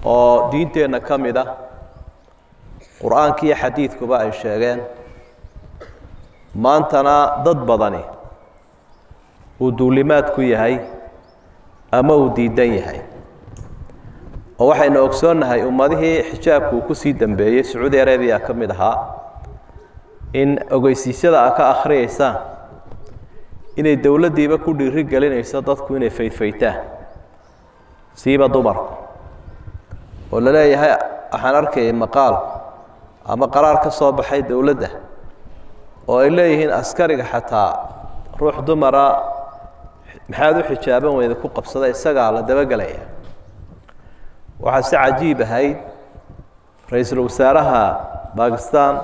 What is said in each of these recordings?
Oo diinteenna ka mid ah, qur-aanka iyo xadiidkuba ay sheegeen, maantana dad badani uu duulimaad ku yahay ama uu diidan yahay. Oo waxaynu ogsoonnahay ummadihii xijaabku uu kusii dambeeyey, Sacuudi Arabiya ka mid ahaa, in ogeysiisyada a ka akhriyeysaan inay dowladdiiba ku dhiiri gelinayso dadku inay fayfaytaan, siiba dumarku, oo la leeyahay. Waxaan arkayay maqaal ama qaraar ka soo baxay dowladda oo ay leeyihiin askariga xataa ruux dumara maxaad u xijaaban weyda ku qabsada isagaa la dabagelaya. Waxaa si cajiib ahayd ra-iisul wasaaraha Bakistan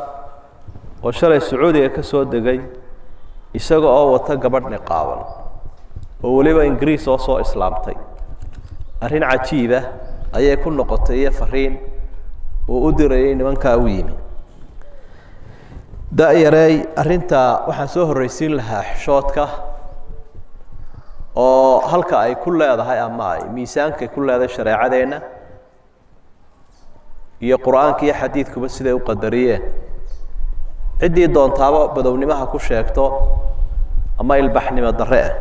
oo shalay Sacuudiga ka soo degay isaga oo wata gabadh niqaaban oo weliba Ingiriis oo soo islaamtay. Arrin cajiiba ayay ku noqotay iyo fariin uu u dirayay nimankaa u yimi. Da-yareey, arrinta waxaan soo horreysiin lahaa xishoodka oo halka ay ku leedahay ama ay miisaankay ku leedahay shareecadeenna iyo qur-aanka iyo xadiidkuba siday u qadariyeen. Ciddii doontaaba badownimaha ku sheegto ama ilbaxnimo darre ah,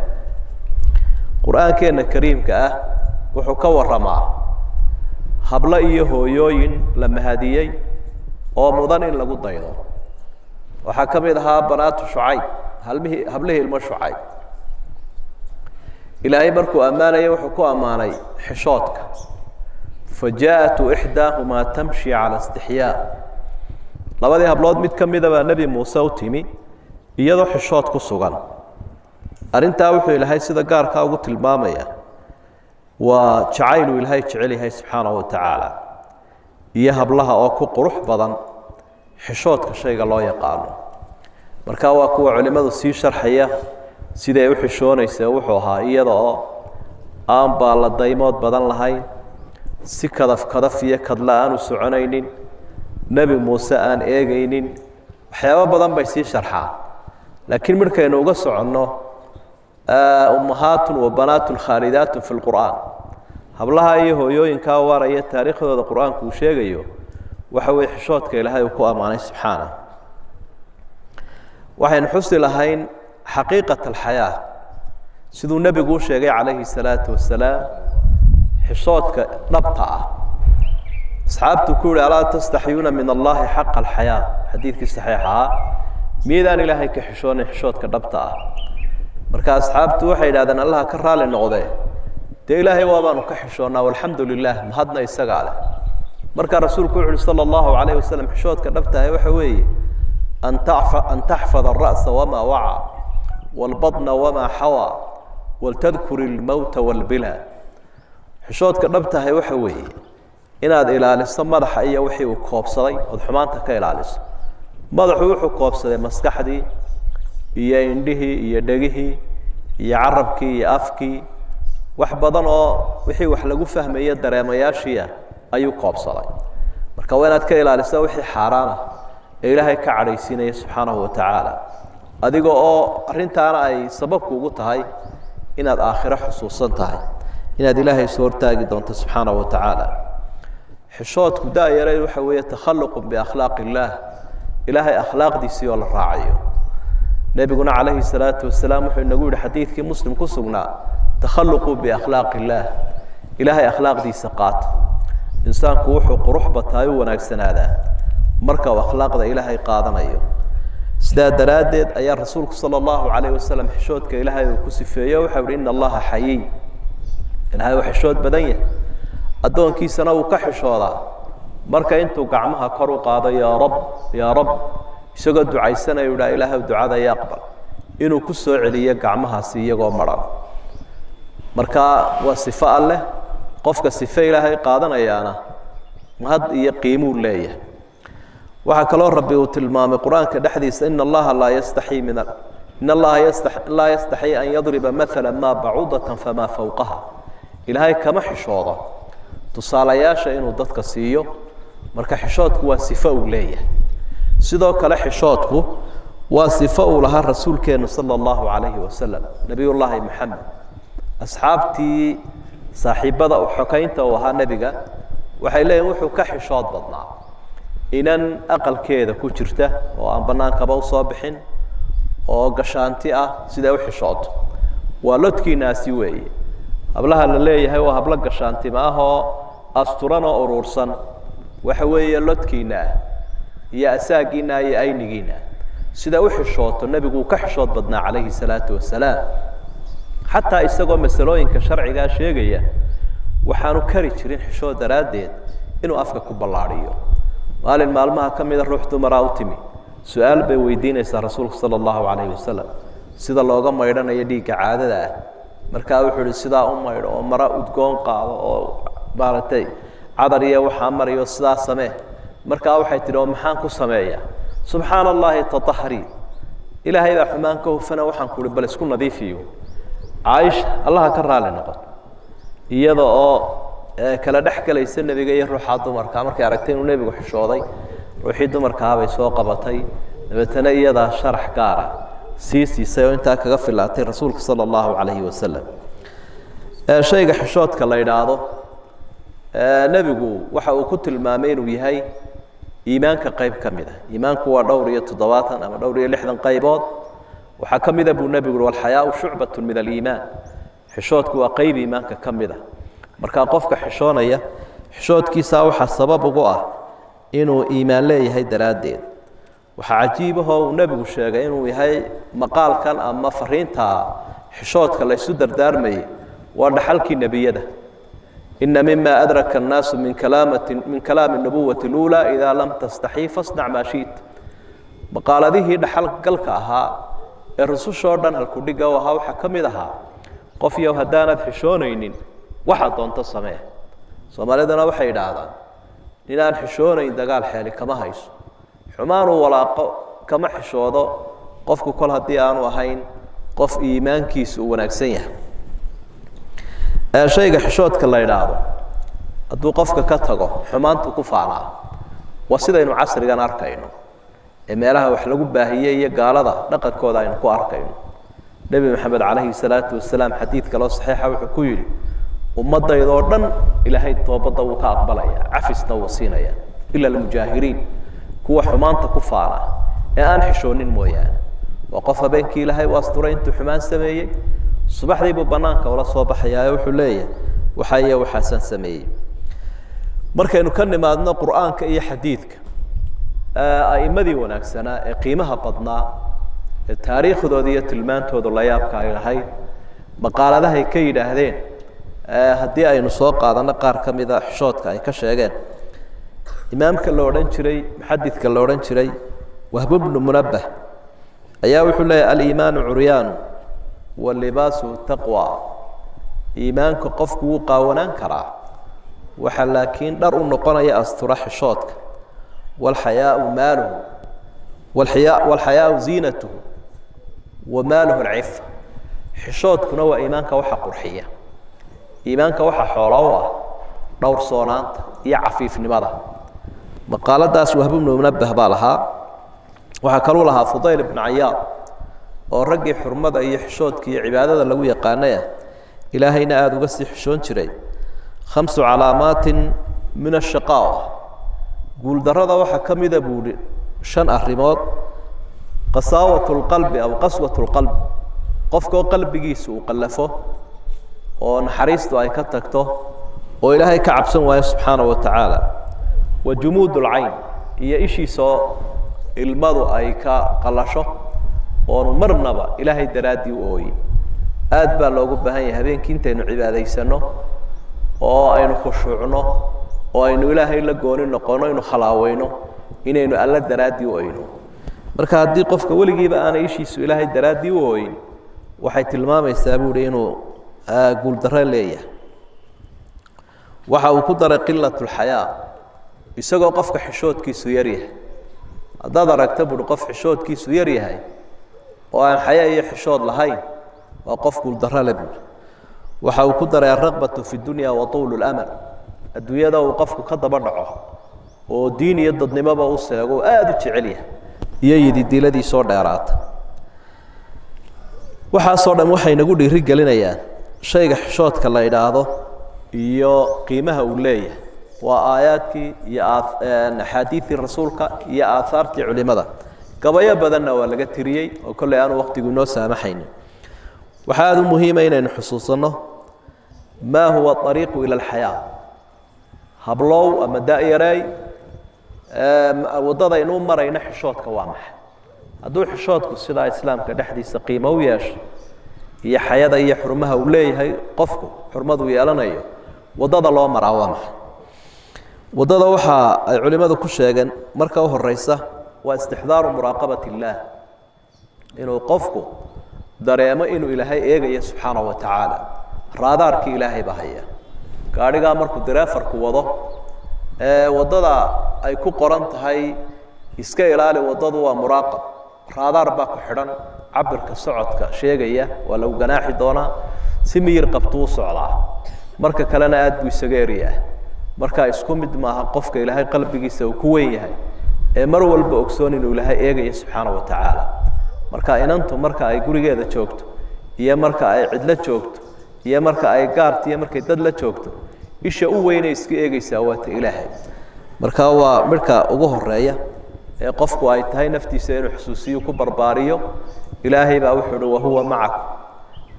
qur-aankeenna kariimka ah wuxuu ka warramaa hablo iyo hooyooyin la mahadiyey oo mudan in lagu daydo. Waxaa ka mid ahaa banaatu Shucayb, halmihii hablihii ilmo Shucayb. Ilaahay markuu ammaanaya wuxuu ku ammaanay xishoodka: fa jaaءat ixdaahumaa tamshi cala istixyaa. Labadii hablood mid ka mida baa Nebi Muuse u timi iyadoo xishood ku sugan. Arrintaa wuxuu Ilaahay sida gaarkaa ugu tilmaamaya waa jacayluu Ilaahay jecel yahay subxaanahu wa tacaala iyo hablaha oo ku qurux badan xishoodka shayga loo yaqaano. Marka waa kuwa culimmadu sii sharxaya siday u xishoonaysa. Wuxuu ahaa iyada oo aan baalla daymood badan lahayn, si kadaf kadaf iyo kadla aan u soconaynin, Nebi Muuse aan eegaynin. Waxyaabo badan bay sii sharxaan, laakiin markaynu uga soconno ummahaatun wa banaatun khaalidaatun fi lqur'aan, hablaha iyo hooyooyinkaa waaraya taariikhdooda qur-aanku uu sheegayo, waxa weye xishoodka Ilaahay uu ku ammaanay subxaana. Waxaynu xusi lahayn xaqiiqat alxayaa siduu nebigu u sheegay calayhi salaatu wasalaam. Xishoodka dhabta ah asxaabtu ku yihi: alaa tastaxyuuna min Allahi xaqa alxayaa? Xadiidkii saxiixa ah, miyaydaan Ilaahay ka xishoonin xishoodka dhabta ah? Marka asxaabtu waxay yidhahdeen: Allaha ka raali noqdee, dee Ilaahay waa baanu ka xishoonnaa, walxamdu lilah, mahadna isagaa leh. Markaa rasuulku wuxu uhi sala allahu calayh wasalam: xishoodka dhabtahay waxa weeye an taxfad alra'sa wamaa waca waalbaطna wamaa xawaa waltadkur ilmowta wاlbila. Xishoodka dhabtahay waxa weeye inaad ilaaliso madaxa iyo wixii uu koobsaday, ood xumaanta ka ilaaliso. Madaxu wuxuu koobsaday maskaxdii iyo indhihii iyo dhegihii iyo carabkii iyo afkii, wax badan oo wixii wax lagu fahmayo dareemayaashiia ayuu koobsaday. Marka waa inaad ka ilaaliso wixii xaaraan ah ee Ilaahay ka cadhaysiinaya subxaanahu wa tacaala, adiga oo arrintaana ay sababku ugu tahay inaad aakhiro xusuusan tahay, inaad Ilaahay isu hortaagi doonto subxaanahu wa tacaala. Xishoodku da-yaray waxa weeye takhaluqun biakhlaaq illaah, Ilaahay akhlaaqdiisii oo la raacayo. Nebiguna calayhi salaatu wasalaam wuxuu inagu yihi xadiidkii Muslim ku sugnaa: takhaluquu biakhlaaq illaah, Ilaahay akhlaaqdiisa qaata. Insaanku wuxuu qurux bataay u wanaagsanaadaa marka uu akhlaaqda Ilaahay qaadanayo. Sidaa daraaddeed ayaa rasuulku sala allahu calayh wasalam xishoodka Ilaahay uu ku sifeeyo. Waxau ihi: ina Allaha xayiy, Ilaahay uu xishood badan yahay, addoonkiisana wuu ka xishoodaa marka intuu gacmaha kor u qaado yaa rab, yaa rab, isagoo ducaysanayu idhaha Ilaahay ducada ya aqbal, inuu ku soo celiyo gacmahaasi iyagoo maran. Marka waa sifo alleh, qofka sife Ilaahay qaadanayaana mahad iyo qiimuu leeyahay. Waxaa kaloo Rabbi uu tilmaamay qur-aanka dhexdiisa: ina Allaha laa yastaxii min in Allaha laa yastaxii an yadriba maala maa bacudatan famaa fowqaha. Ilaahay kama xishoodo tusaalayaasha inuu dadka siiyo. Marka xishoodku waa sifo uu leeyahay. Sidoo kale xishoodku waa sifo uu lahaa rasuulkeenu sala allahu calayhi wasalam, Nebiyullaahi Maxamed. Asxaabtii saaxiibbada xokaynta uu ahaa nebiga Waxay leeyihin wuxuu ka xishood badnaa inan aqalkeeda ku jirta oo aan bannaankaba usoo bixin oo gashaanti ah siday u xishooto. Waa lodkiinaasi weeye. Hablaha la leeyahay waa hablo gashaantima ah oo asturan oo uruursan, waxa weeye lodkiina iyo asaagiina iyo aynigiina sida u xishooto. Nebigu uu ka xishood badnaa calayhi salaatu wasalaam, xataa isagoo masalooyinka sharcigaa sheegaya waxaanu kari jirin xishood daraaddeed inuu afka ku ballaadhiyo. Maalin maalmaha ka mida ruux dumaraa u timi, su-aal bay weydiinaysaa rasuulka sala allahu calayhi wasalam sida looga maydhanayo dhiigga caadada ah. Markaa wuxuu ihi sidaa u maydho oo mara udgoon qaado oo maaragtay cadar iyo waxaa marayo sidaa samee. Markaa waxay tidhi oo maxaan ku sameeyaa? Subxaana allahi tatahari, ilaahay baa xumaan ka hufana, waxaan ku uhi bal isku nadiifiyo. Caaisha allaha ka raali noqoto, iyada oo kala dhex galaysa nebiga iyo ruuxaa dumarkaa, markay aragtay inuu nebigu xishooday ruuxii dumarkaabay soo qabatay, dabeetana iyadaa sharax gaara sii siisay oo intaa kaga filaatay rasuulka sala allahu calayhi wasalam. Shayga xishoodka la idhaahdo nebigu waxa uu ku tilmaamay inuu yahay iimaanka qayb ka mid a. Iimaanku waa dhowr iyo 70 ama dhowr iyo 60 qaybood. Waxaa ka mida buu nebigu ui walxayaau shucbatu min aliimaan, xishoodku waa qayb iimaanka ka mid a. Markaa qofka xishoonaya xishoodkiisaa waxaa sabab ugu ah inuu iimaan leeyahay daraaddeed. Waxaa cajiibahoo uu nebigu sheegay inuu yahay maqaalkan ama fariinta xishoodka la ysu dardaarmayay waa dhaxalkii nebiyada. Ina mima adraka annaasu min kalaamati min kalaami nubuwati اluulaa idaa lam tastaxii fasnac maa shiit. Maqaaladihii dhaxal galka ahaa ee rusushoo dhan halkudhigga u ahaa waxaa ka mid ahaa qof yow haddaanad xishoonaynin waxaad doonto samee. Soomaaliduna waxay idhaahdaan ninaan xishoonayn dagaal xeeli kama hayso, xumaanuu walaaqo kama xishoodo qofku kol haddii aanu ahayn qof iimaankiisu uu wanaagsan yahay. Shayga xishoodka la idhaahdo hadduu qofka ka tago xumaantu ku faanaa, waa sidaynu casrigan arkayno ee meelaha wax lagu baahiyey iyo gaalada dhaqankooda aynu ku arkayno. Nebi Maxamed calayhi salaatu wasalaam xadiid kaloo saxiixa wuxuu ku yidhi ummaddaydoo dhan ilaahay toobadda wuu ka aqbalaya, cafisna wuu siinaya, ila almujaahiriin, kuwa xumaanta ku faana ee aan xishoonin mooyaane. Waa qof habeenkii ilaahay u asturay intuu xumaan sameeyey, subaxdii buu banaanka ula soo baxayaa wuxuu leeyahay waxaa iyo waxaasaan sameeyey. Markaynu ka nimaadno qur'aanka iyo xadiidka, a'immadii wanaagsanaa ee qiimaha badnaa ee taariikhdooda iyo tilmaantoodu la yaabka ay lahayd, maqaaladahay ka yidhaahdeen haddii aynu soo qaadanno qaar ka mida xishoodka ay ka sheegeen, imaamka la odhan jiray, muxadidka la odhan jiray Wahb bnu Munabbah ayaa wuxuu leeyahy aliimaanu curyaanu wa libaasuhu taqwa. Iimaanka qofku wuu qaawanaan karaa, waxaa laakiin dhar u noqonaya astura xishoodka. Walxayaau maaluhu walxayaau ziinatuhu wa maaluhu alcifa. Xishoodkuna waa iimaanka waxa qurxiya, iimaanka waxa xoola u ah dhowrsoonaanta iyo cafiifnimada. Maqaaladaas Wahb bnu Munabbah baa lahaa. Waxaa kaluu lahaa Fudayl ibnu Cayaad oo raggii xurmada iyo xishoodka iyo cibaadada lagu yaqaanay ah, ilaahayna aada uga sii xishoon jiray. 5 calaamaatin min ashaqaawa, guuldarrada waxaa ka mida buu ihi 5 arrimood: qasaawat lqalbi aw qaswat lqalb, qofkaoo qalbigiisa uu qallafo oo naxariistu ay ka tagto oo ilaahay ka cabsan waayo subxaana wa tacaala, wa jumuud lcayn, iyo ishiisoo ilmadu ay ka qallasho oonu marnaba ilaahay daraaddii u ooyin. Aad baa loogu baahan yahay habeenkii intaynu cibaadaysanno oo aynu khushuucno oo aynu ilaahay la gooni noqono, aynu khalaaweyno, inaynu alla daraaddii u oyno. Marka haddii qofka weligiiba aanay ishiisu ilaahay daraaddii u ooyin, waxay tilmaamaysaa buu hi inuu guuldarro leeyahay. Waxa uu ku daray qilat lxayaa, isagoo qofka xishoodkiisu yar yahay. Haddaad aragta buuhi qof xishoodkiisu yar yahay oo aan xayaa iyo xishood lahayn, waa qof guuldarro le buuhi. Waxa uu ku daray alraqbatu fi dunya wa tuulu lamal, adduunyada uu qofku ka daba dhaco oo diin iyo dadnimoba u seego aada u jecel yahay, iyo yididiiladiisoo dheeraata. Waxaasoo dhan waxay nagu dhiiri gelinayaan shayga xishoodka la idhaahdo iyo qiimaha uu leeyahay. Waa aayaadkii iyo axaadiidii rasuulka iyo aahaartii culimada. Gabayo badanna waa laga tiriyey oo kolley aanu waqtigu inoo saamaxaynin. Waxaa aada u muhiima inaynu xusuusanno maa huwa ariiqu ila alxayaa. Hablow ama da-yareey, waddadaynuu marayno xishoodka waa maxay? Hadduu xishoodku sidaa islaamka dhexdiisa qiimo u yeesho iyo xayada iyo xurmaha uu leeyahay, qofku xurmaduu yeelanayo, waddada loo maraa waa maxay? Waddada waxa ay culimmadu ku sheegeen marka u horeysa waa istixdaaru muraaqabat illaah, inuu qofku dareemo inuu Ilaahay eegayo subxaanahu wa tacaala. Raadaarkii Ilaahay baa haya. Gaadhigaa markuu dareefarku wado ee waddada ay ku qoran tahay iska ilaali, waddadu waa muraaqab, raadaar baa ku xidhan cabirka socodka sheegaya, waa lagu ganaaxi doonaa. Si miyir qabtuu u socdaa, marka kalena aada buu isaga eriyaa. Marka isku mid maaha qofka Ilaahay qalbigiisa uu ku weyn yahay ee mar walba ogsoon inuu Ilaahay eegayo subxaana wa tacaala. Marka inantu marka ay gurigeeda joogto iyo marka ay cidlo joogto iyo marka ay gaarto iyo markay dad la joogto, isha u weynay iska eegeysaa waata Ilaahay. Marka waa midhka ugu horeeya ee qofku ay tahay naftiisa inuu xusuusiyo, ku barbaariyo. Ilaahay baa wuxuu uhi wahuwa macakum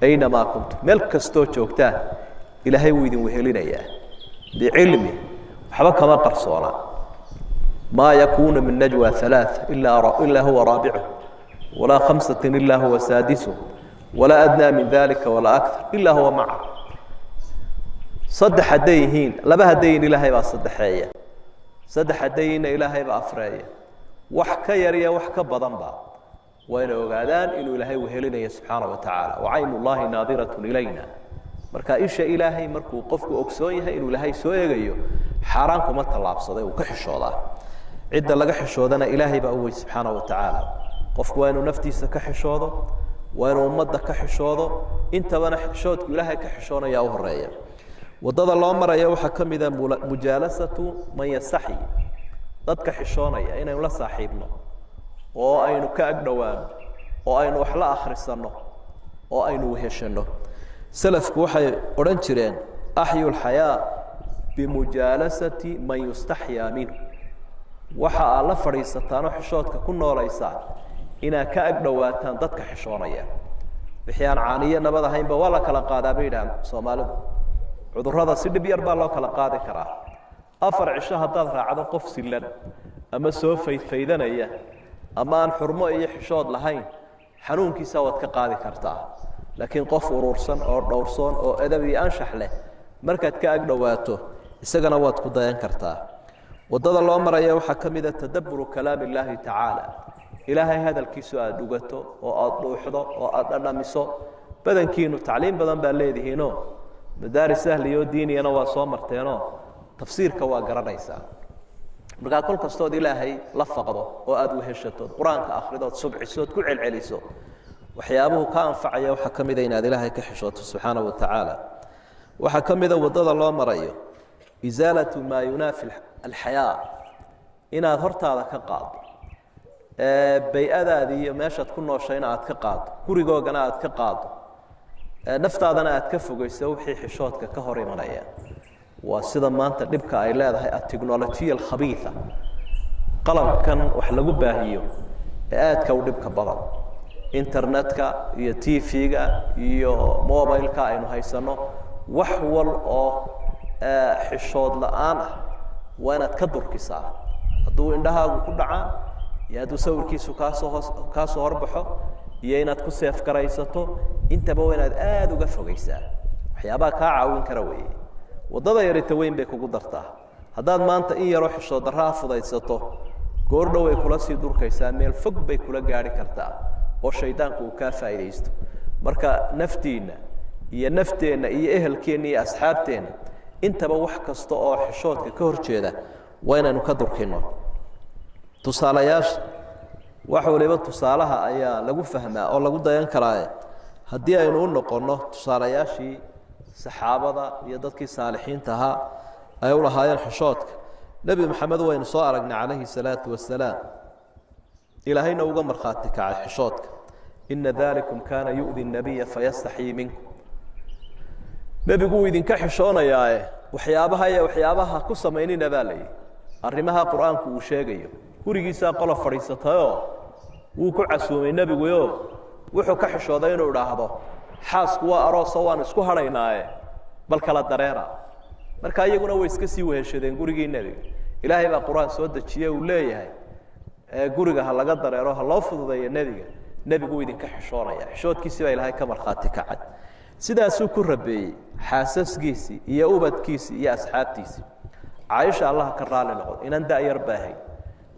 aynamaa kuntum, meel kastoo joogtaan Ilaahay wuu idin wehelinayaa bicilmi, waxba kama qarsoona. Maa yakuunu min najwa alaaث ilaa huwa raabicuh, walaa khamsati ilaa huwa saadisuh, walaa adnaa min dalika walaa akar ilaa huwa maca. Saddex hadday yihiin, laba hadday yihiin, Ilaahay baa saddexeeya. Saddex hadday yihiinna, Ilaahay baa afreeya. Wax ka yar iyo wax ka badanba waa inay ogaadaan inuu Ilaahay wehelinayo subxaana wa tacaala. Wacaynu llahi naadiratun ilayna. Marka isha Ilaahay markuu qofku ogsoon yahay inuu Ilaahay soo eegayo, xaaraan kuma tallaabsaday, uu ka xishoodaa. Cidda laga xishoodana Ilaahay baa u wey subxaana wa tacaala. Qofku waa inuu naftiisa ka xishoodo, waa inuu ummadda ka xishoodo, intabana xishoodku Ilaahay ka xishoonaya u horeeya. Waddada loo maraya waxaa ka mida mujaalasatu man yastaxyi, dadka xishoonaya inaynu la saaxiibno oo aynu ka agdhowaano oo aynu wax la akhrisanno oo aynu weheshanno. Selafku waxay odhan jireen axyu lxayaa bimujaalasati man yustaxyaa minhu. Waxa aad la fadhiisataanoo xishoodka ku noolaysaan inaad ka agdhowaataan dadka xishoonaya. Wixii aan caaniyo nabad ahaynba waa la kala qaadaa bay yidhahaan Soomaalidu. Cudurrada si dhib yar baa loo kala qaadi karaa. 4 cisho haddaad raacdo qof silan ama soo faydfaydanaya ama aan xurmo iyo xishood lahayn, xanuunkiisa waad ka qaadi kartaa. Laakiin qof urursan oo dhowrsoon oo edab iyo anshax leh markaad ka agdhowaato, isagana waad ku dayan kartaa. Waddada loo maraya waxaa ka mida tadabburu kalaami illaahi tacaala, Ilaahay hadalkiisu aada dhugato oo aada dhuuxdo oo aada dhadhamiso. Badankiinu tacliim badan baa leedihiinoo madaaris ahliyo diiniyana waa soo marteenoo tafsiirka waa garanaysaa. Markaa kol kastood Ilaahay la faqdo oo aada weheshatood, qur-aanka akhridood, subcisood, ku celceliso, waxyaabuhu ka anfacaya waxaa ka mida inaad Ilaahay ka xishooto subxaana wa tacaala. Waxaa ka mida waddada loo marayo isaalatu maa yunaafi alxayaa, inaad hortaada ka qaaddo bay-adaadi iyo meeshaad ku nooshayna aad ka qaaddo, gurigoogana aad ka qaaddo, naftaadana aad ka fogeyso wixii xishoodka ka hor imanaya. Waa sida maanta dhibka ay leedahay ateknolojiya alkhabiia, qalabkan wax lagu baahiyo ee aadka u dhibka badan, internetka iyo TV-ga iyo mobileka aynu haysano. Wax wal oo xishood la-aan ah waa inaad ka durkisaa. Hadduu indhahaagu ku dhacaan iyo hadduu sawirkiisu kaasoo hoos kaasoo horbaxo iyo inaad ku seef garaysato, intaba waa inaad aada uga fogeysaa. Waxyaabaha kaa caawin kara weeye. Waddada yarita weyn bay kugu dartaa. Haddaad maanta in yaroo xishood darraa fudaysato, goordhow way kula sii durkaysaa, meel fog bay kula gaari kartaa oo shaydaanku uu kaa faa'iidaysto. Marka naftiinna iyo nafteenna iyo ehelkeenna iyo asxaabteenna intaba wax kasta oo xishoodka ka hor jeeda waa inaynu ka durkinno. Tusaalayaasha wax waliba tusaalaha ayaa lagu fahmaa oo lagu dayan karaaye. Haddii aynu u noqonno tusaalayaashii saxaabada iyo dadkii saalixiinta ahaa ay u lahaayeen xishoodka, Nebi Maxamed waynu soo aragnay calayhi salaatu wasalaam, Ilaahayna uga markhaati kacay xishoodka: ina dalikum kaana yu'di nabiya fayastaxyii minkum. Nebigu wuu idinka xishoonayaae Waxyaabaha iyo waxyaabaha ku samaynina baa layihi, arrimaha qur-aanku uu sheegayo. Gurigiisaa qola fadhiisatayoo wuu ku casuumay nebiguyo, wuxuu ka xishooday inuu idhaahdo xaasku waa arooso waan isku hadhaynaaye bal kala dareera. Marka iyaguna way iska sii weheshadeen gurigii nebiga. Ilaahay baa qur-aan soo dejiye uu leeyahay guriga ha laga dareero, ha loo fududeeyo nebiga, nebigu idinka xishoonaya. Xishoodkiisii baa ilaahay ka markhaati kacay. Sidaasuu ku rabeeyey xaasaskiisii iyo ubadkiisii iyo asxaabtiisii. Caaisha allaha ka raali noqdo, inan da-yar baahay,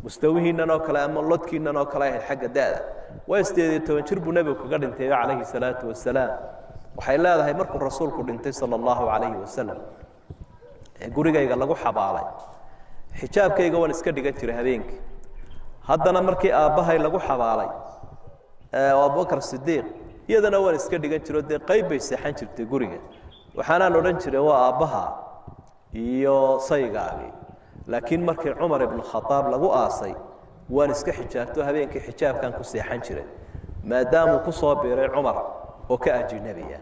mustawihiinnan oo kale ama lodkiinnan oo kale ahayd xagga da-da, waa 18 jir buu nebigu kaga dhintayba calayhi salaatu wasalaam. Waxay leedahay markuu rasuulku dhintay sala allahu calayhi wasalam ee gurigayga lagu xabaalay, xijaabkayga waan iska dhigan jiray habeenkii. Haddana markii aabbahay lagu xabaalay oo Abubakar Sidiiq, iyadana waan iska dhigan jiro, dee qayb bay seexan jirtay guriga. Waxaanaan odhan jiray waa aabbaha iyo saygaagii. Laakiin markii Cumar ibnu Khadaab lagu aasay waan iska xijaabto, habeenkii xijaabkan ku seexan jiray, maadaamuu ku soo biiray Cumar oo ka ajinabiya.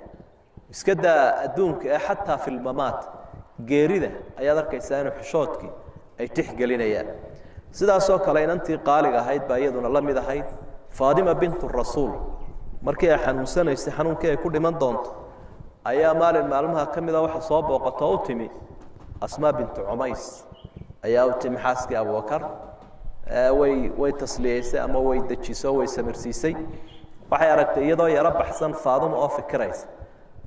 Iska daa adduunka ee xataa filmamaat, geerida ayaad arkaysaa inuu xishoodkii ay tixgelinayaan. Sidaasoo kale inantii qaaliga ahayd baa iyaduna la mid ahayd, Faadima bintu Rasuul. Markii ay xanuunsanaysay, xanuunkii ay ku dhiman doonto, ayaa maalin maalmaha ka mida waxa soo booqatoo u timi Asmaa bintu Cumays ayaa u timi, xaaskii Abubakar. Way tasliyeysay ama way dejiso, way samirsiisay. Waxay aragtay iyadoo yaro baxsan Faadumo oo fikiraysa.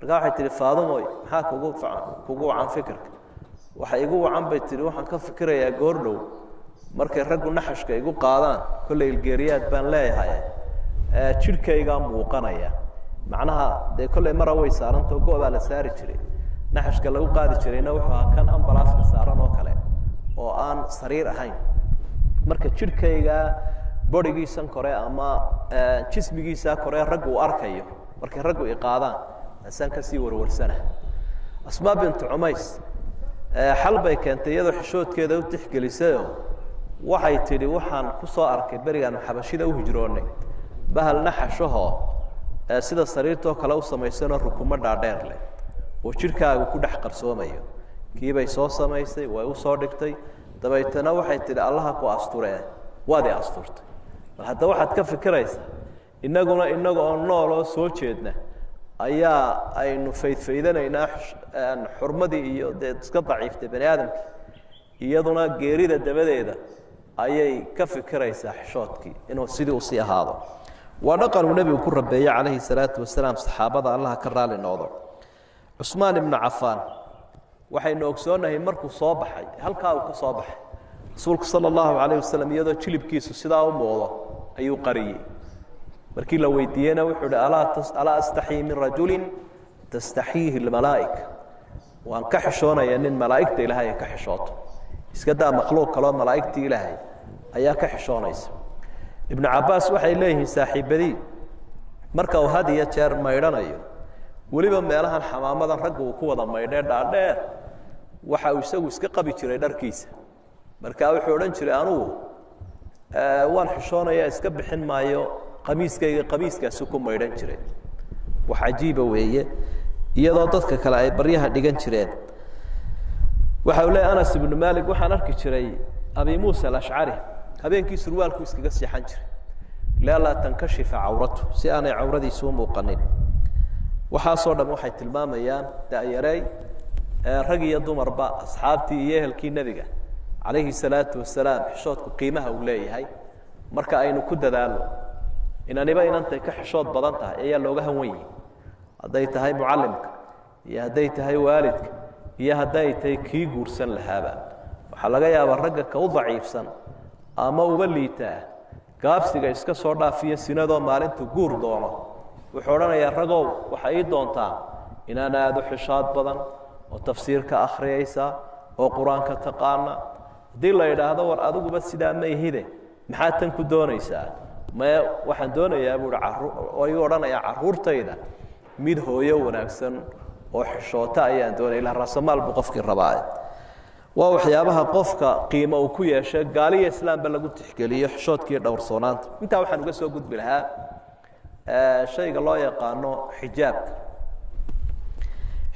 Markaa waxay tihi, Faadumoy, maxaa kugu wacan fikirka? Waxa igu wacan bay tihi, waxaan ka fikirayaa goordhow markay raggu naxashka igu qaadaan, kolley ilgeeriyaad baan leeyahay, jidhkaygaa muuqanaya. Macnaha dee kolley mara way saarantao go- baa la saari jiray, naxashka lagu qaadi jirayna wuxuu ahaa kan ambalaaska saaran oo kale oo aan sariir ahayn. Marka jidhkayga borigiisan kore ama jismigiisa kore raggu uu arkayo markay raggu i qaadaan, taasaan kasii warwarsana. Asmaa bintu Cumays xal bay keentay iyadoo xishoodkeeda u tixgelisayoo waxay tidhi, waxaan ku soo arkay berigaanu xabashida u hijroonnay bahal naxashahoo sida sariirtoo kale u samaysanoo rukumo dhaadheer leh oo jidhkaagu ku dhex qarsoomayo. Kiibay soo samaysay, way u soo dhigtay, dabaytana waxay tidhi, allaha ku asturee, waad i asturtay. Bal hadda waxaad ka fikiraysaa, innaguna innaga oo nool oo soo jeedna ayaa aynu faydfaydanaynaa xurmadii iyo dee iska daciiftay bani aadamkii, iyaduna geerida dabadeeda ayay ka fikiraysaa xishoodkii inuu sidii usii ahaado. Waa dhaqan uu nebigu ku rabeeyey calayhi salaatu wasalaam saxaabada, allaha ka raali noqdo. Cusmaan ibnu Cafaan waxaynu ogsoonnahay markuu soo baxay, halkaa uu ka soo baxay rasuulku sala allahu calayh wasalam, iyadoo jilibkiisu sidaa u muuqdo ayuu qariyey. Markii la weydiiyeyna wuxuu uhi, alaa astaxyii min rajulin tastaxyiihi almalaa'ika, waan ka xishoonaya nin malaa'igta ilaahay ay ka xishooto. Iska daa makhluuq kaloo, malaa'igtii ilaahay ayaa ka xishoonaysa. Ibnu Cabbaas waxay leeyihiin saaxiibadii, marka uu had iyo jeer maydhanayo, weliba meelahan xamaamadan raggu uu ku wada maydhee dhaadheer, waxa uu isagu iska qabi jiray dharkiisa. Markaa wuxuu odhan jiray, anugu waan xishoonayaa, iska bixin maayo qamiiskayga. Qamiiskaasu ku maydhan jiray. Wax cajiiba weeye, iyadoo dadka kale ay baryaha dhigan jireen. Waxa uu leeyahy Anas ibnu Malik, waxaan arki jiray Abi Muusa Alashcari habeenkii surwaalku iskaga seexan jiray, lianlaa tankashifa cawratu, si aanay cawradiisu u muuqanin. Waxaasoo dham waxay tilmaamayaan da-yareey, rag iyo dumarba, asxaabtii iyo ehelkii nebiga calayhi salaatu wasalaam, xishoodku qiimaha uu leeyahay. Marka aynu ku dadaalno, inaniba inantay ka xishood badan tahay ayaa looga hanwan yihi, hadday tahay mucallimka iyo hadday tahay waalidka iyo hadday tahay kii guursan lahaaba. Waxaa laga yaabaa ragga ka u daciifsan ama uba liitaa gaabsiga iska soo dhaafiyo sinadoo maalintu guur doono wuxuu odhanayaa, ragow, waxa ii doontaa inaan aado xishaad badan oo tafsiirka akhriyaysa oo qur-aanka taqaana. Haddii la idhaahdo, war adiguba sidaa ma ihide, maxaa tan ku doonaysaa? Maye, waxaan doonayaa buuhi, ayuu odhanayaa, carruurtayda mid hooyo wanaagsan oo xishoota ayaan doonaya. Ilaa raasamaal buu qofkii rabaa. Waa waxyaabaha qofka qiimo uu ku yeeshay gaaliya islaamba lagu tixgeliyo, xishoodkiiyo dhowrsoonaanta. Intaa waxaan uga soo gudbi lahaa shayga loo yaqaano xijaabka.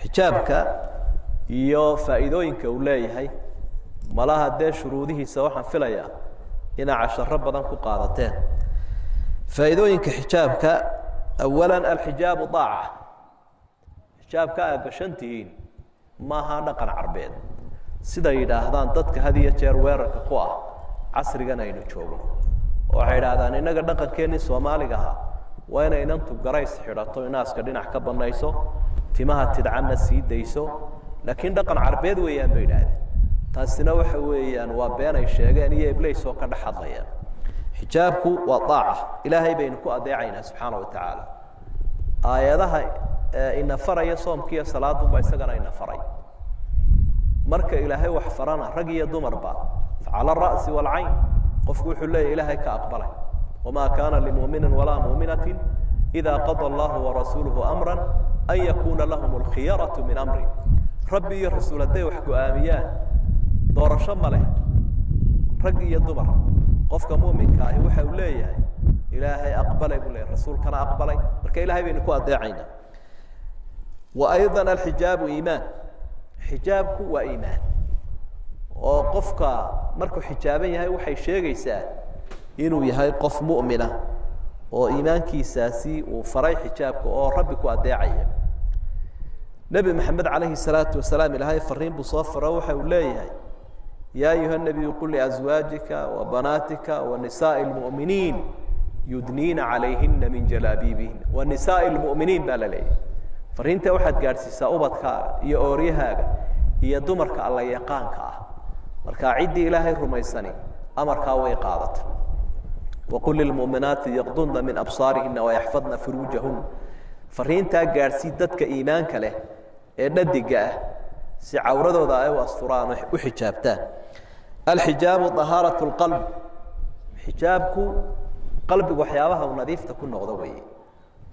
Xijaabka Iyo faa'iidooyinka uu leeyahay malaha dee shuruudihiisa waxaan filayaa inaa casharo badan ku qaadateen. Faa'iidooyinka xijaabka: awala, alxijaabu daaca. Xijaabka aad gashan tihiin maaha dhaqan Carbeed, siday yidhaahdaan dadka had iyo jeer weerarka ku ah casrigan aynu joogno. Oo waxay idhahdaan, innaga dhaqankeennii Soomaaliga ahaa waa inay inantu garays xidhato, inaaska dhinac ka banayso, timaha tidcanna sii dayso, laakiin dhaqan Carbeed weeyaan bay idhaahdeen. Taasina waxa weeyaan waa been ay sheegeen iyo Iblays oo ka dhex hadlayaan. Xijaabku waa daaca, Ilaahay baynu ku adeecaynaa subxaana wa tacaala. Aayadaha ina faraya soomkiiyo salaadunba isagana ina faray. Marka Ilaahay wax farana, rag iyo dumarba, cala ara'si waalcayn. Qofku wuxuu leeyahy Ilaahay ka aqbalay. Wamaa kaana limuminin walaa muminatin ida qada allahu warasuuluhu amra an yakuuna lahum alkhiyaratu min amri. Rabbi iyo rasuul hadday wax go-aamiyaan, doorasho ma leh rag iyo dumar. Qofka muminka ahi waxa uu leeyahay Ilaahay aqbalay buu leeyahy, rasuulkana aqbalay. Marka Ilahay baynu ku adeecaynaa. Wa ayضa alxijaabu iimaan. Xijaabku waa iimaan, oo qofka markuu xijaaban yahay waxay sheegaysaa inuu yahay qof mu'mina oo iimaankiisaasi uu faray xijaabka oo Rabbi ku adeecaya. Nebi Maxamed calayhi salaatu wasalaam Ilaahay fariin buu soo faro. Waxa uu leeyahay: yaa ayuha nabiyu qul liazwaajika wa banaatika wa nisaa'i lmu'miniin yudniina calayhina min jalaabiibihin. Wa nisaa'i lmu'miniin baa la leeyahay. Fariinta waxaad gaadhsiisaa ubadkaaga iyo ooryahaaga iyo dumarka alla yaqaanka ah. Marka ciddii Ilaahay rumaysani amarkaa way qaadatay. Waqul lilmu'minaati yaqdudna min absaarihina wayaxfadna furuujahun. Fariintaa gaadhsii dadka iimaanka leh ee dhadiga ah si cawradooda ay u asturaan oo u xijaabtaan. Alxijaabu طahaaraة اlqalb. Xijaabku qalbigu waxyaabaha uu nadiifta ku noqdo weye.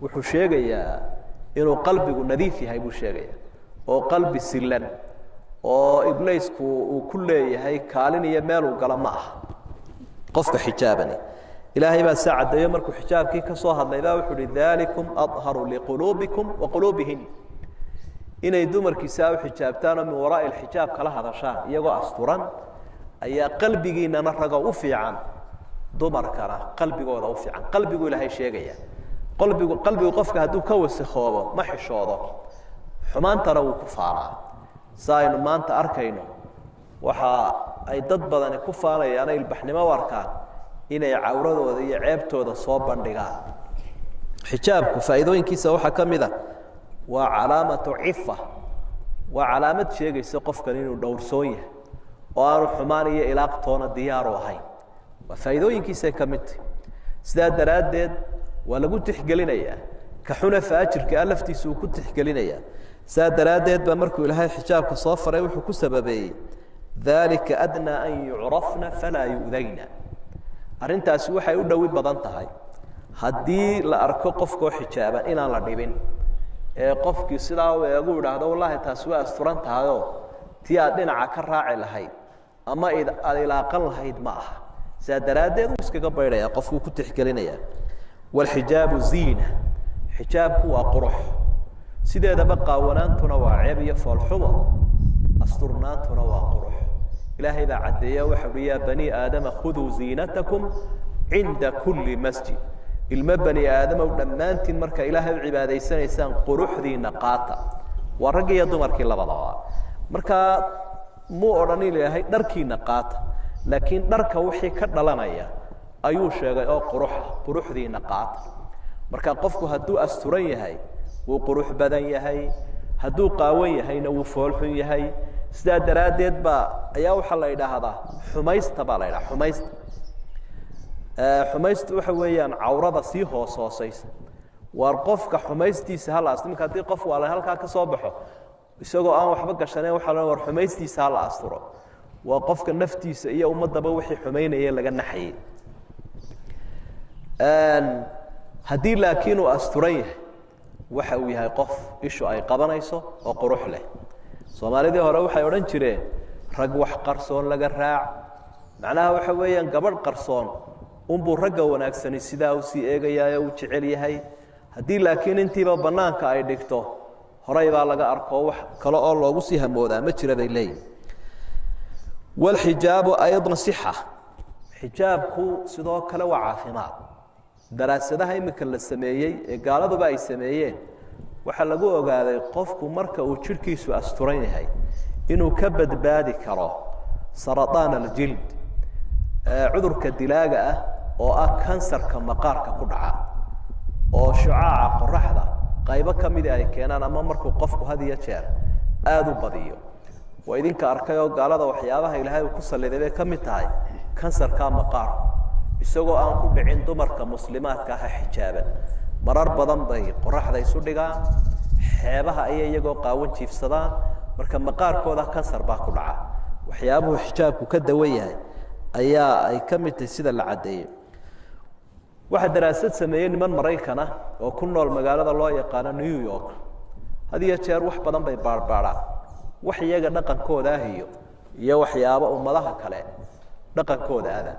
Wuxuu sheegayaa inuu qalbigu nadiif yahay buu sheegaya, oo qalbi silan oo Ibliisku uu ku leeyahay kaalin iyo meeluu galo ma aha qofka xijaabani. Ilaahay baa saa caddeeyo. Markuu xijaabkii ka soo hadlay baa wuxuu uhi: dalikum adharu liquluubikum wa quluubihin. Inay dumarkiisaa u xijaabtaan oo min waraa'i alxijaab kala hadashaan iyagoo asturan ayaa qalbigiinana rago u fiican, dumarkana qalbigooda u fiican. Qalbigu Ilaahay sheegaya qalbigu qofka hadduu ka wasakhoobo ma xishoodo, xumaantana wuu ku faanaa. Si aynu maanta arkayno, waxa ay dad badani ku faanayaan ilbaxnimo u arkaan inay cawradooda iyo ceebtooda soo bandhigaan. Xijaabku faa'iidooyinkiisa waxaa ka mid a waa calaamatu cifa, waa calaamad sheegaysa qofkan inuu dhowrsoon yahay oo aanu xumaan iyo ilaaqtoona diyaaru ahayn. Waa faa'iidooyinkiisay ka mid tahi. Sidaa daraaddeed waa lagu tixgelinayaa, ka xuna faajirka ah laftiisa uu ku tixgelinayaa. Sidaa daraaddeed baa markuu Ilaahay xijaabka soo faray wuxuu ku sababeeyey: dalika adnaa an yucrafna falaa yu'dayna. Arrintaasi waxay u dhowi badan tahay haddii la arko qofkoo xijaaban inaan la dhibin, ee qofkii sidaa u eegu idhaahdo: wallaahi taasi waa asturan tahayoo tii aad dhinaca ka raaci lahayd ama aada ilaaqan lahayd ma aha. Sidaa daraaddeed uu iskaga baydhaya, qofkuu ku tixgelinayaa. Waalxijaabu ziina. Xijaabku waa qurux. Sideedaba qaawanaantuna waa ceeb iyo foolxumo, asturnaantuna waa qurux. Ilaahay baa caddeeya, waxa uhi: yaa bani aadama khuduu ziinatakum cinda kulli masjid. Ilmo bani aadamow, dhammaantiin marka Ilaahay u cibaadaysanaysaan quruxdiina qaata. Waa raggi iyo dumarkii labadaba. Markaa muu odhanin Ilaahay dharkiina qaata, laakiin dharka wixii ka dhalanaya ayuu sheegay oo quruxa. Quruxdiina qaata. Marka qofku hadduu asturan yahay wuu qurux badan yahay, hadduu qaawan yahayna wuu foolxun yahay. Sidaa daraaddeed baa ayaa waxaa la idhaahdaa xumaysta baa la idhaha. Xumaysta, xumaystu waxa weeyaan cawrada sii hoos hooseysa. Waar qofka xumaystiisa hala asturo. Iminka haddii qof waala halkaa ka soo baxo isagoo aan waxba gashaneen, waxaa la war xumaystiisa hala asturo. Waa qofka naftiisa iyo ummaddaba wixii xumaynaya laga naxayay. Haddii laakiin uu asturan yahay, waxa uu yahay qof ishu ay qabanayso oo qurux leh. Soomaalidii hore waxay odhan jireen: rag wax qarsoon laga raac. Macnaha waxa weeyaan gabadh qarsoon unbuu ragga wanaagsani sidaa usii eegayaayo uu jecel yahay. Haddii laakiin intiiba bannaanka ay dhigto, Horay baa laga arko, wax kale oo loogu sii hamoodaa ma jira bay leeyihin. Walxijaabu aydan sixa, xijaabku sidoo kale waa caafimaad. Daraasadaha iminka la sameeyey ee gaaladuba ay sameeyeen waxaa lagu ogaaday qofku marka uu jidhkiisu asturan yahay inuu ka badbaadi karo saraطaan aljild, cudurka dilaaga ah oo ah kansarka maqaarka ku dhaca, oo shucaaca qoraxda qaybo ka mida ay keenaan, ama markuu qofku had iyo jeer aada u badiyo. Waa idinka arkay oo gaalada waxyaabaha Ilaahay uu ku salliday bay ka mid tahay kansarka maqaarku, isagoo aan ku dhicin dumarka muslimaadka ah xijaaban. Marar badan bay qoraxda isu dhigaan, xeebaha ayay iyagoo qaawan jiifsadaan, marka maqaarkooda kansar baa ku dhaca. Waxyaabuhu xijaabku ka dawan yahay ayaa ay ka mid tahay sida la caddeeyey. Waxaa daraasad sameeyey niman Maraykan ah oo ku nool magaalada loo yaqaano New York. Had iyo jeer wax badan bay baarbaaraan, wax iyaga dhaqankooda ah iyo waxyaabo ummadaha kale dhaqankooda ada,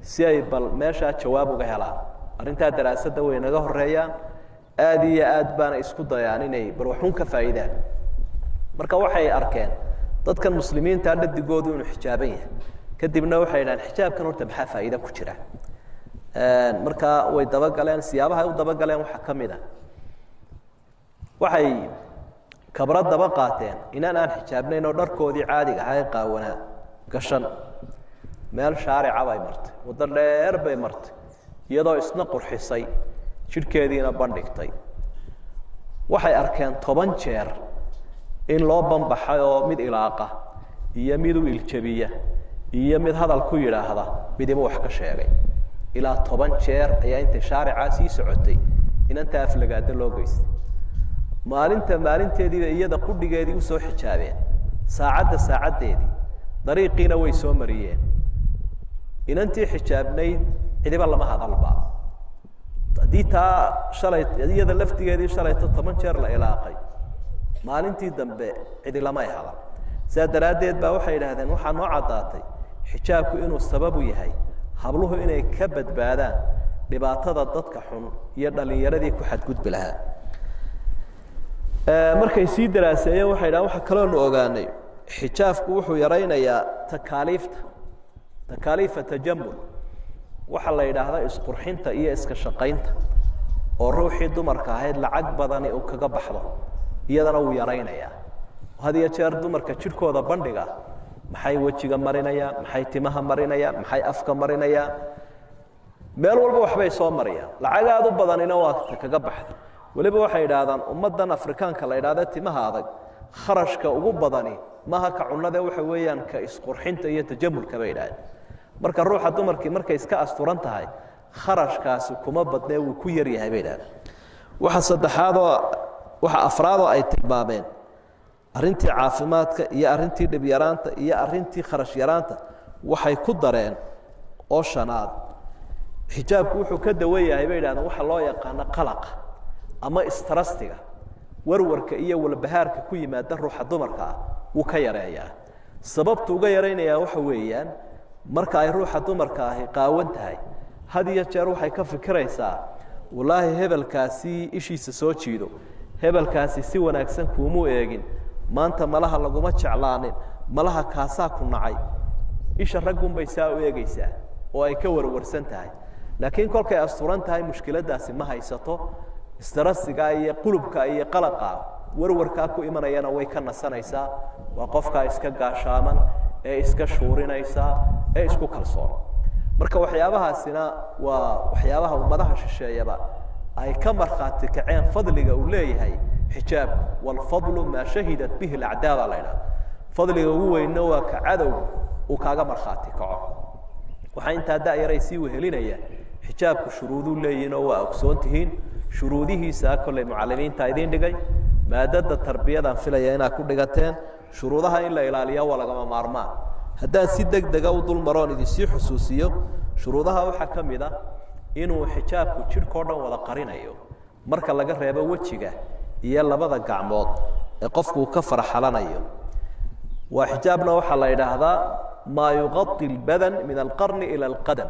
si ay bal meeshaa jawaab uga helaan. Arrintaa daraasadda way naga horeeyaan aada iyo aad baana isku dayaan inay bal waxuun ka faa'iidaan. Marka waxay arkeen dadkan muslimiintaa dhadigoodu inuu xijaaban yahay. Kadibna waxay idhahaan, xijaabkan horta maxaa faa'iida ku jira? Markaa way dabagaleen. Siyaabaha ay u dabagaleen waxaa ka mid a, waxay kabra daba qaateen inaan aan xijaabnayn oo dharkoodii caadiga ahaa ee qaawanaa gashan. Meel shaarica bay martay, waddo dheer bay martay, iyadoo isna qurxisay, jidhkeediina bandhigtay. Waxay arkeen 10 jeer in loo banbaxay oo mid ilaaqa iyo mid u iljabiya iyo mid hadal ku yidhaahda midiba wax ka sheegay. Ilaa 10 jeer ayaa intay shaaricaa sii socotay inantaa aflagaado loo geystay. Maalinta maalinteediiba iyada qudhigeedii usoo xijaabeen, saacadda saacaddeedii dariiqiina way soo mariyeen. Inantii xijaabnayd cidiba lama hadalba. Haddii taa shalay iyada laftigeedii shalayto 10 jeer la ilaaqay, maalintii dambe cidi lamay hadal. Sidaa daraaddeed baa waxay yidhaahdeen, waxaa noo caddaatay xijaabku inuu sababu yahay habluhu inay ka badbaadaan dhibaatada dadka xun iyo dhalinyaradii ku xadgudbi lahaa. Markay sii daraaseeyeen waxay yidhahdeen, waxaa kaloonu ogaanay xijaabku wuxuu yaraynayaa takaaliifta, takaaliifa tajamul, waxaa la yidhaahdaa isqurxinta iyo iska shaqaynta, oo ruuxii dumarka ahayd lacag badani uu kaga baxdo, iyadana wuu yaraynayaa. Had iyo jeer dumarka jidhkooda bandhiga maxay wejiga marinayaan, maxay timaha marinayaan, maxay afka marinayaan, meel walba waxbay soo mariyaan, lacag aada u badanina waa ta kaga baxda. Weliba waxay idhaahdaan ummaddan Afrikaanka la idhahda timaha adag, kharashka ugu badani maha ka cunade, waxa weeyaan ka isqurxinta iyo tajamulka bay idhahdeen. Marka ruuxa dumarkii markay iska asturan tahay kharashkaasi kuma badnee, wuu ku yar yahay bay idhahdeen. Waxa saddexaadoo, waxa afraadoo ay tilmaameen, arrintii caafimaadka iyo arrintii dhibyaraanta iyo arrintii kharash yaraanta waxay ku dareen oo shanaad, xijaabku wuxuu ka dawan yahay bay idhahdeen waxa loo yaqaano qalaqa ama istrastiga, warwarka iyo walbahaarka ku yimaada ruuxa dumarka ah wuu ka yareeyaa. Sababtu uga yaraynayaa waxa weeyaan, marka ay ruuxa dumarka ahi qaawan tahay had iyo jeer waxay ka fikiraysaa, wallaahi hebelkaasi ishiisa soo jiido, hebelkaasi si wanaagsan kuumuu eegin maanta, malaha laguma jeclaanin, malaha kaasaa ku nacay. Isha raggunbay saa u eegeysaa oo ay ka warwarsan tahay. Laakiin kolkay asturan tahay mushkiladdaasi ma haysato, istrasigaa iyo qulubka iyo qalaqa warwarkaa ku imanayana way ka nasanaysaa. Waa qofkaa iska gaashaaman ee iska shuurinaysa ee isku kalsoon. Marka waxyaabahaasina waa waxyaabaha ummadaha shisheeyaba ay ka markhaati kaceen fadliga uu leeyahay xijaabku. Walfadlu maa shahidat bihi alacdaa baa la idhaha, fadliga ugu weynna waa ka cadowgu uu kaaga markhaati kaco. Waxaa intaa da-yaray sii wehelinaya, xijaabku shuruuduu leeyihin oo waa ogsoon tihiin shuruudihiisa, kollay mucalimiinta idiin dhigay maadada tarbiyadaan filaya inaad ku dhigateen. Shuruudaha in la ilaaliya waa lagama maarmaan. Haddaan si deg dega u dul maroon idinsii xusuusiyo shuruudaha, waxaa ka mid ah inuu xijaabku jidhkao dhan wada qarinayo marka laga reebo wejiga iyo labada gacmood ee qofku uu ka farxalanayo. Waa xijaabna waxaa la idhaahdaa maa yuqai اlbadan min alqarni ila alqadam,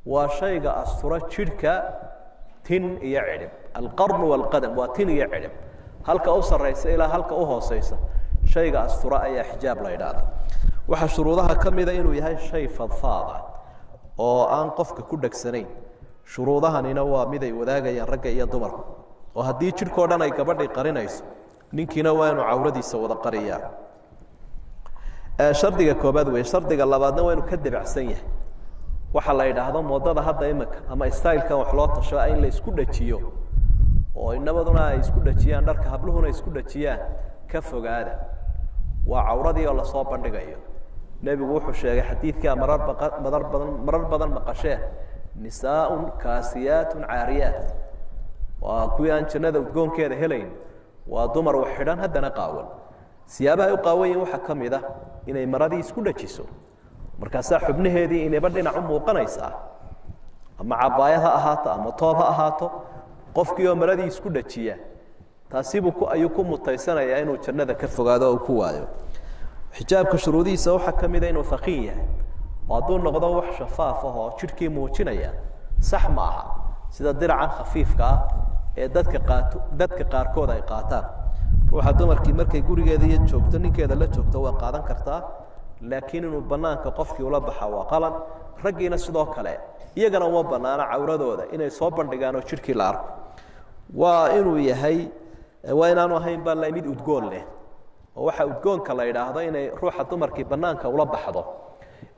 waa shayga astura jidhka tin iyo cidhib. Alqarnu walqadam waa tin iyo cidhib. Halka u sarraysa ilaa halka u hooseysa shayga astura ayaa xijaab la yidhaahdaa. Waxaa shuruudaha ka mida inuu yahay shay fadfaad ah oo aan qofka ku dhegsanayn. Shuruudahanina waa mid ay wadaagayaan ragga iyo dumarku, oo haddii jidhkao dhan ay gabadhii qarinayso, ninkiina waa inuu cawradiisa wada qariyaa. Shardiga koobaad wey. Shardiga labaadna waa inuu ka debacsan yahay waxaa la yidhaahdo moodada hadda imika ama stylkan wax loo tasho in la isku dhajiyo, oo inabaduna ay isku dhajiyaan dharka, habluhuna isku dhajiyaan. Ka fogaada, waa cawradii oo lasoo bandhigayo. Nebigu wuxuu sheegay xadiidkaa marar baqa marar badan marar badan maqasheen, nisaaun kaasiyaatun caariyaat, waa kuwii aan jannada udgoonkeeda helayn, waa dumar wax xidhan haddana qaawan. Siyaabaha ay u qaawan yihin waxaa ka mid ah inay maradii isku dhajiso, markaasaa xubnaheedii inayba dhinac u muuqanaysaa, ama cabaayad ha ahaato ama toob ha ahaato. Qofkii oo maradii isku dhajiya, taasibuu ku ayuu ku mutaysanayaa inuu jannada ka fogaado oo uu ku waayo. Xijaabka shuruudihiisa waxaa ka mida inuu haqiin yahay, oo hadduu noqdo wax shafaaf ah oo jidhkii muujinaya, sax ma aha, sida diracan khafiifka ah ee dadka qaato dadka qaarkood ay qaataan. Ruuxa dumarkii markay gurigeeda iyo joogto ninkeeda la joogto waa qaadan kartaa, laakiin inuu banaanka qofkii ula baxa waa qalad. Raggiina sidoo kale iyagana uma banaano cawradooda inay soo bandhigaan oo jidhkii la arko. Waa inuu yahay, waa inaanu ahayn baa la mid udgoon leh, oo waxaa udgoonka la idhaahdo inay ruuxa dumarkii banaanka ula baxdo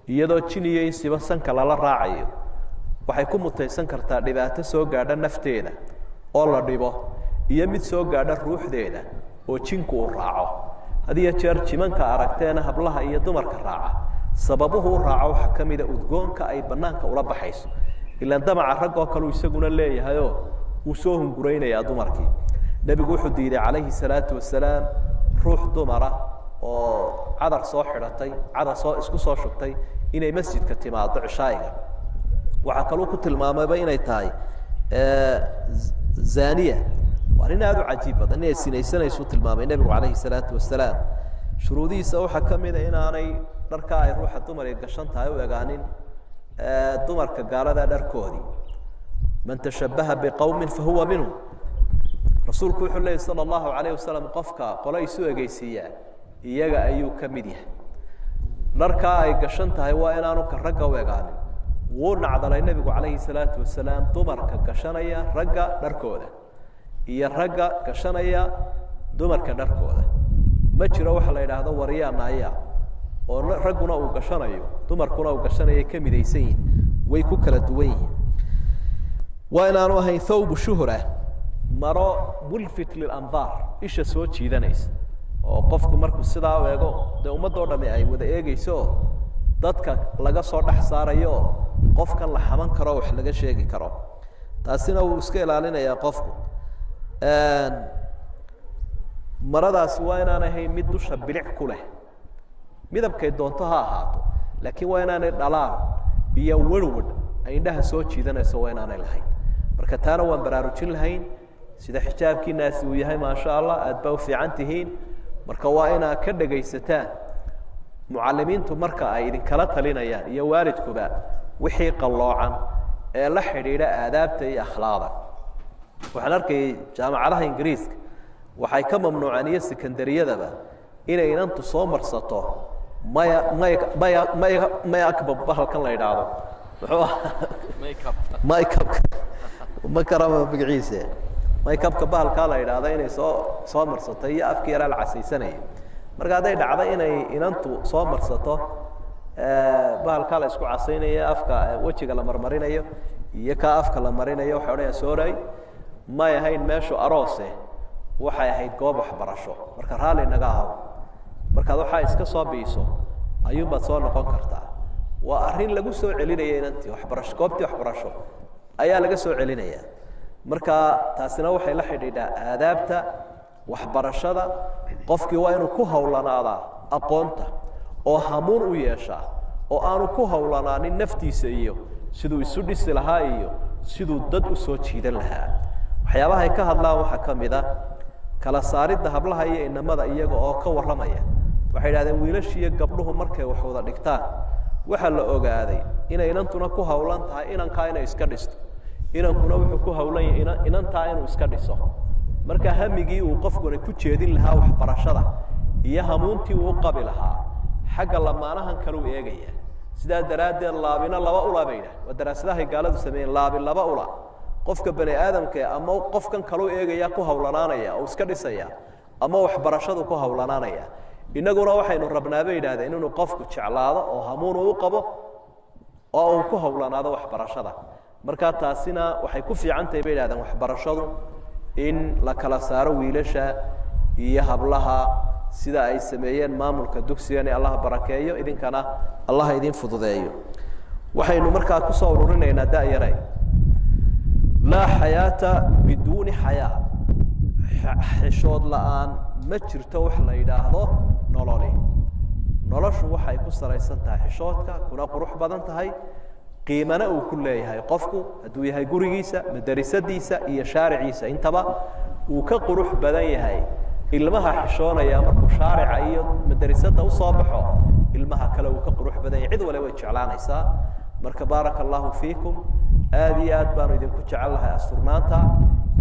iyadoo jin iyo insiba sanka lala raacayo, waxay ku mutaysan kartaa dhibaato soo gaadha nafteeda oo la dhibo, iyo mid soo gaadha ruuxdeeda oo jinku uu raaco. Had iyo jeer jimanka aragteena hablaha iyo dumarka raaca, sababuhu u raaco waxaa ka mida udgoonka ay banaanka ula baxayso. Ilaan damaca rag oo kaleu isaguna leeyahayoo wuu soo hunguraynayaa dumarkii. Nebigu wuxuu diiday calayhi salaatu wasalaam ruux dumara oo cadar soo xidhatay, cadar soo isku soo shubtay, inay masjidka timaado cishaa'iga. Waxaa kaluu ku tilmaamayba inay tahay zaniya. Waa arrin aada u cajiib badan, inay sinaysanaysu tilmaamay nebigu calayhi salaatu wasalaam. Shuruudihiisa waxaa ka mida inaanay dharkaa ay ruuxa dumariga gashan tahay u egaanin dumarka gaalada dharkoodii. Man tashabaha biqowmin fahuwa minhum, rasuulku wuxuu leeyay sala allahu calayh wasalam, qofka qole isu egeysiiyaa iyaga ayuu ka mid yahay. Dharkaa ay gashan tahay waa inaanu ka ragga u egaanin. Wuu nacdalay nebigu calayhi salaatu wasalaam dumarka gashanaya ragga dharkooda iyo ragga gashanaya dumarka dharkooda. Ma jiro waxa la yidhaahdo waryaa naaya oo ragguna uu gashanayo dumarkuna uu gashanaya ka midaysan yihin, way ku kala duwan yihiin. Waa inaanu ahayn thawbu shuhra, maro mulfit lilandaar, isha soo jiidanaysa, oo qofku markuu sidaa u eego dee ummadoo dhami ay wada eegeyso oo dadka laga soo dhex saarayo oo qofkan la xaman karo wax laga sheegi karo, taasina wuu iska ilaalinayaa qofku. Maradaasi waa inaan ahayn mid dusha bilic ku leh, midabkay doonto ha ahaato, laakiin waa inaanay dhalaal iyo werwad ay indhaha soo jiidanayso waa inaanay lahayn. Marka taana waan baraarujin lahayn, sida xijaabkiinaasi uu yahay maasha Allah, aad baa u fiican tihiin. Marka waa inaad ka dhegaysataan mucalimiintu marka ay idinkala talinayaan iyo waalidkuba wixii qalloocan ee la xidhiidha aadaabta iyo akhlaaqda. Waxaan arkayay jaamacadaha Ingiriiska waxay ka mamnuuceen iyo sekondariyadaba inay inantu soo marsato maya may maya maya maya akba bahalkan la idhaahdo, muxuu ahaa, maykabka, ma karama magaciise, maykabka bahalkaa la idhaahdo inay soo marsato iyo afkii yaraa la casaysanayay. Marka hadday dhacdo inay inantu soo marsato bahalkaa la isku casaynayo, afka wejiga la marmarinayo iyo kaa afka la marinayo, waxay odhanayaan sooray, may ahayn meeshu aroose, waxay ahayd goob waxbarasho, marka raalli naga ahaw. Markaad waxaa iska soo biiso ayuunbaad soo noqon kartaa. Waa arrin lagu soo celinaya inantii waxbarasho, goobtii waxbarasho ayaa laga soo celinaya. Marka taasina waxay la xidhiidhaa aadaabta waxbarashada. Qofkii waa inuu ku hawlanaadaa aqoonta oo hamuun u yeeshaa, oo aanu ku hawlanaanin naftiisa iyo siduu isu dhisi lahaa iyo siduu dad u soo jiidan lahaa. Waxyaabaha ay ka hadlaan waxaa ka mid a kala saaridda hablaha iyo inamada, iyaga oo ka warramaya waxay idhahdeen wiilashiiyo gabdhuhu markay wax wada dhigtaan waxaa la ogaaday inay inantuna ku hawlan tahay inankaa inay iska dhisto, inankuna wuxuu ku hawlan yahay inantaa inuu iska dhiso. Marka hamigii uu qofkuna ku jeedin lahaa waxbarashada iyo hamuuntii uu qabi lahaa xagga lamaanahan kale uu eegaya. Sidaa daraaddeed laabina laba ula bay yidhaah, waa daraasadahay gaaladu sameeyeen, laabi laba ula qofka bani aadamka ama qofkan kaleu eegaya ku hawlanaanaya oo iska dhisaya ama waxbarashadu ku hawlanaanaya. Inaguna waxaynu rabnaa bay yidhahdeen inuu qofku jeclaado oo hamuun uu qabo oo uu ku hawlanaado waxbarashada. Marka taasina waxay ku fiican tahay bay yidhahdeen waxbarashadu in la kala saaro wiilasha iyo hablaha, sida ay sameeyeen maamulka dugsigani. Allah barakeeyo, idinkana Allah idin fududeeyo. Waxaynu markaa kusoo ururinaynaa da'yaray, laa xayaata biduuni xayaa, xishood la'aan ma jirto wax la yidhaahdo nololi. Noloshu waxay ku salaysan tahay xishoodka, kuna qurux badan tahay, qiimana uu ku leeyahay qofku hadduu yahay gurigiisa, madarasadiisa iyo shaariciisa intaba uu ka qurux badan yahay. Ilmaha xishoonaya markuu shaarica iyo madarasada usoo baxo ilmaha kale uu ka qurux badan yahay, cid wale way jeclaanaysaa. Marka baaraka allahu fiikum, aad iyo aad baanu idinku jecel lahay asturnaanta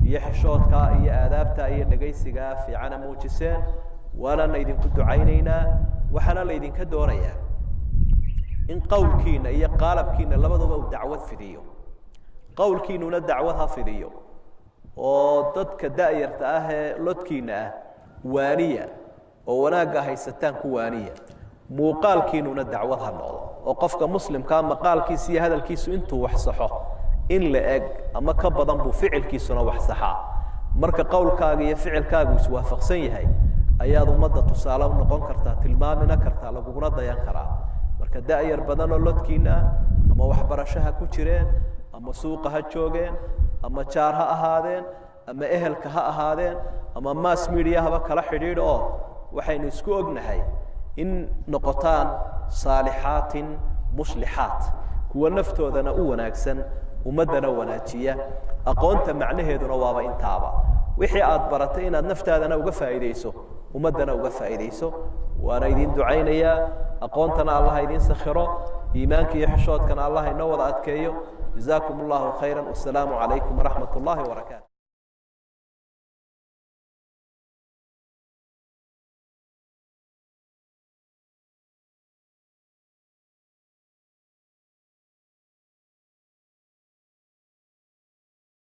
iyo xishoodka iyo aadaabta iyo dhegaysiga fiicana muujiseen, waanana idinku ducaynaynaa. Waxaana laydinka doonayaa in qowlkiina iyo qaalabkiina labaduba uu dacwad fidiyo, qowlkiinuna dacwad ha fidiyo oo dadka da'yarta ah ee lodkiina ah waaniya oo wanaagga haysataan ku waaniya. Muuqaalkiinuna dacwad ha noqdo oo qofka muslimkaa maqaalkiisa iyo hadalkiisu intuu wax saxo in la eg ama ka badan buu ficilkiisuna wax saxaa. Marka qowlkaaga iyo ficilkaagu iswaafaqsan yahay ayaad ummadda tusaale u noqon kartaa, tilmaamina kartaa, laguguna dayan karaa. Marka da'yar badanoo lodkiina ah ama waxbarasho ha ku jireen ama suuqa ha joogeen ama jaar ha ahaadeen ama ehelka ha ahaadeen ama mass media haba kala xidhiidh, oo waxaynu isku ognahay in noqotaan saalixaatin muslixaat, kuwa naftoodana u wanaagsan ummaddana wanaajiya. Aqoonta macnaheeduna waaba intaaba, wixii aad baratay inaad naftaadana uga faa'iidayso ummaddana uga faa'iidayso. Waana idin ducaynayaa, aqoontana Allah idin sakhiro, iimaanka iyo xishoodkana Allah inoo wada adkeeyo. Jazaakum allahu khayra, wasalaamu calaykum waraxmat ullahi wabarakaatu.